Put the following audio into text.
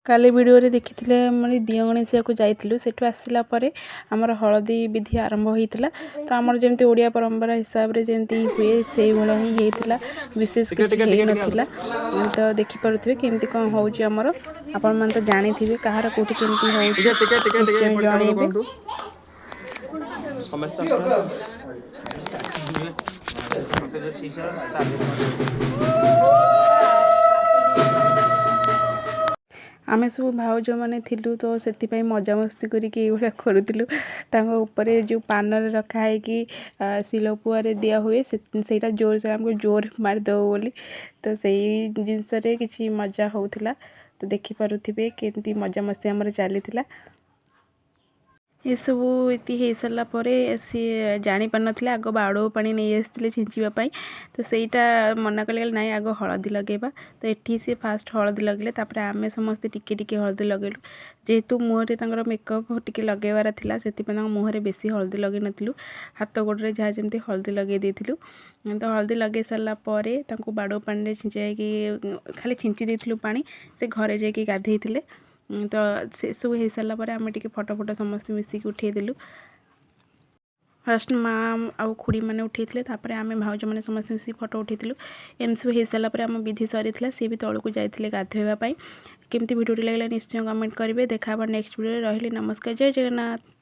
କାଲି ଭିଡ଼ିଓରେ ଦେଖିଥିଲେ, ମାନେ ଦିଅଁଗଣେଶିଆକୁ ଯାଇଥିଲୁ। ସେଠୁ ଆସିଲା ପରେ ଆମର ହଳଦୀ ବିଧି ଆରମ୍ଭ ହୋଇଥିଲା। ତ ଆମର ଯେମିତି ଓଡ଼ିଆ ପରମ୍ପରା ହିସାବରେ ଯେମିତି ହୁଏ, ସେଇଭଳିଆ ହିଁ ହେଇଥିଲା। ବିଶେଷ ଟିକେ କିଛି ଟିକେ ଟିକେ ଟିକେ। ହେଇନଥିଲା। ତ ଦେଖିପାରୁଥିବେ କେମିତି କ'ଣ ହେଉଛି ଆମର। ଆପଣମାନେ ତ ଜାଣିଥିବେ କାହାର କେଉଁଠି କେମିତି ହେଉଛି। ଟିକେ ଟିକେ ଟିକେ ଟିକେ। ନିଶ୍ଚୟ ଏପଟେ କ୍ୟାମେରା ଜଣେଇବେ। କରନ୍ତୁ ସମସ୍ତେ ଆସୁନାହାନ୍ତି। ଆମେ ସବୁ ଭାଉଜମାନେ ଥିଲୁ, ତ ସେଥିପାଇଁ ମଜାମସ୍ତି କରିକି ଏଇଭଳିଆ କରୁଥିଲୁ। ତାଙ୍କ ଉପରେ ଯେଉଁ ପାନରେ ରଖା ହେଇକି ଶିଳପୁଆରେ ଦିଆ ହୁଏ, ସେଇଟା ଜୋର ଆମକୁ ଜୋର ମାରିଦେବ ବୋଲି, ତ ସେଇ ଜିନିଷରେ କିଛି ମଜା ହେଉଥିଲା। ତ ଦେଖିପାରୁଥିବେ କେମିତି ମଜାମସ୍ତି ଆମର ଚାଲିଥିଲା। ଏସବୁ ଏତି ହେଇସାରିଲା ପରେ ସିଏ ଜାଣିପାରିନଥିଲେ, ଆଗ ବାଡ଼ୁଅ ପାଣି ନେଇ ଆସିଥିଲେ ଛିଞ୍ଚିବା ପାଇଁ। ତ ସେଇଟା ମନା କଲେ, କହିଲେ ନାଇଁ, ଆଗ ହଳଦୀ ଲଗେଇବା। ତ ଏଠି ସିଏ ଫାଷ୍ଟ ହଳଦୀ ଲଗେଇଲେ, ତାପରେ ଆମେ ସମସ୍ତେ ଟିକେ ଟିକେ ହଳଦୀ ଲଗେଇଲୁ। ଯେହେତୁ ମୁହଁରେ ତାଙ୍କର ମେକଅପ୍ ଟିକେ ଲଗେଇବାର ଥିଲା, ସେଥିପାଇଁ ତାଙ୍କ ମୁହଁରେ ବେଶୀ ହଳଦୀ ଲଗେଇ ନଥିଲୁ। ହାତ ଗୋଡ଼ରେ ଯାହା ଯେମିତି ହଳଦୀ ଲଗେଇ ଦେଇଥିଲୁ। ତ ହଳଦୀ ଲଗେଇ ସାରିଲା ପରେ ତାଙ୍କୁ ବାଡ଼ୁଅ ପାଣିରେ ଛିଞ୍ଚାଇକି ଖାଲି ଛିଞ୍ଚି ଦେଇଥିଲୁ ପାଣି। ସେ ଘରେ ଯାଇକି ଗାଧେଇଥିଲେ। ତ ସେସବୁ ହେଇସାରିଲା ପରେ ଆମେ ଟିକେ ଫଟୋ ଫଟୋ ସମସ୍ତେ ମିଶିକି ଉଠେଇଦେଲୁ। ଫାଷ୍ଟ ମା ଆଉ ଖୁଡ଼ିମାନେ ଉଠେଇଥିଲେ, ତାପରେ ଆମେ ଭାଉଜମାନେ ସମସ୍ତେ ମିଶିକି ଫଟୋ ଉଠେଇଥିଲୁ। ଏମିତି ସବୁ ହେଇସାରିଲା ପରେ ଆମ ବିଧି ସରିଥିଲା। ସିଏ ବି ତଳକୁ ଯାଇଥିଲେ ଗାଧୋଇବା ପାଇଁ। କେମିତି ଭିଡ଼ିଓଟି ଲାଗିଲା, ନିଶ୍ଚୟ କମେଣ୍ଟ କରିବେ। ଦେଖା ହେବା ନେକ୍ସଟ ଭିଡ଼ିଓରେ। ରହିଲି, ନମସ୍କାର, ଜୟ ଜଗନ୍ନାଥ।